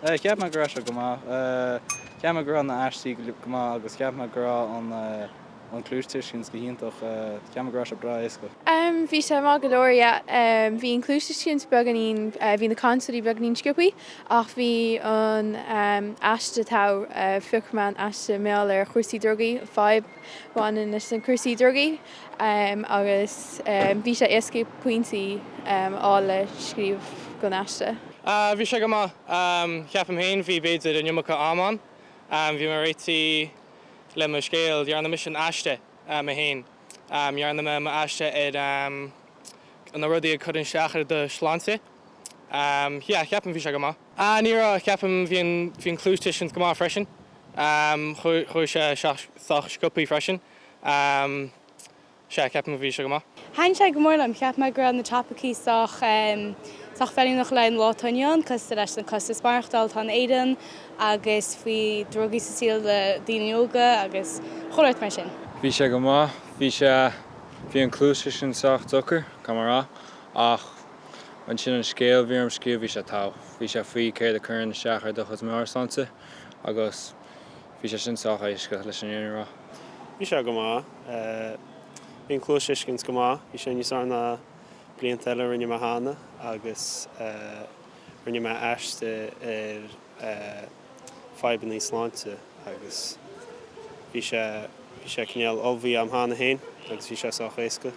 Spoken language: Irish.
Cheap mé go raibh sé go maith. Cheap mé go raibh na aistí go maith agus cheap mé go raibh an an cluastuiscint go hiontach. Cheap mé go raibh sé breá éasca. Bhí sé maith go leor, yeah. Bhí an cluastuiscint beagáinín, bhí na cainteoirí beagáinín sciobthaí ach bhí an aiste togha. Phioc mé an aiste mar gheall ar chúrsaí drugaí, fadhb a bhaineann leis na cúrsaí drugaí agus bhí sé éasca pointí a fháil le scríobh don aiste. Bhí sé go maith. Ceapaim féin bhí b'fhéidir an iomarca am ann. Bhí mé réitithe le mo scéal. Dhearna mise an aiste mé féin. Dhearna mé m'aiste ar na rudaí a cuireann isteach ar do shláinte. Yeah, ceapaim bhí sé go maith. Ní raibh, ceapaim bhí an bhí an cluastuiscint go maith freisin. Chuaigh sé sách sciobthaí freisin. Sea, ceapaim go bhí sé go maith. Thaitin sé go mór liom. Cheap mé go raibh na topaicí sách sách feiliúnach le an lá atá inniu ann, cosúil leis an costas maireachtáil atá in Éirinn agus faoi drugaí sa saol le daoine óga agus chuile shórt mar sin. Bhí sé go maith. Bhí sé, bhí an cluastuiscint sách deacair, caithfidh mé a rá, ach ansin an scéal a bhí orm scríobh, bhí sé togha. Bhí sé faoi céard a cuireann isteach ar do chuid meabhairshláinte agus bhí sé sin sách éasca leis an fhírinne a rá. Bhí sé go maith. Bhí an cluastuiscint go maith. Bhí sé níos fearr ná blianta eile a rinne mé cheana agus rinne mé aiste ar fadhbanna sláinte agus bhí sé bhí sé cineál ullmhaithe agam cheana féin agus bhí sé sách éasca.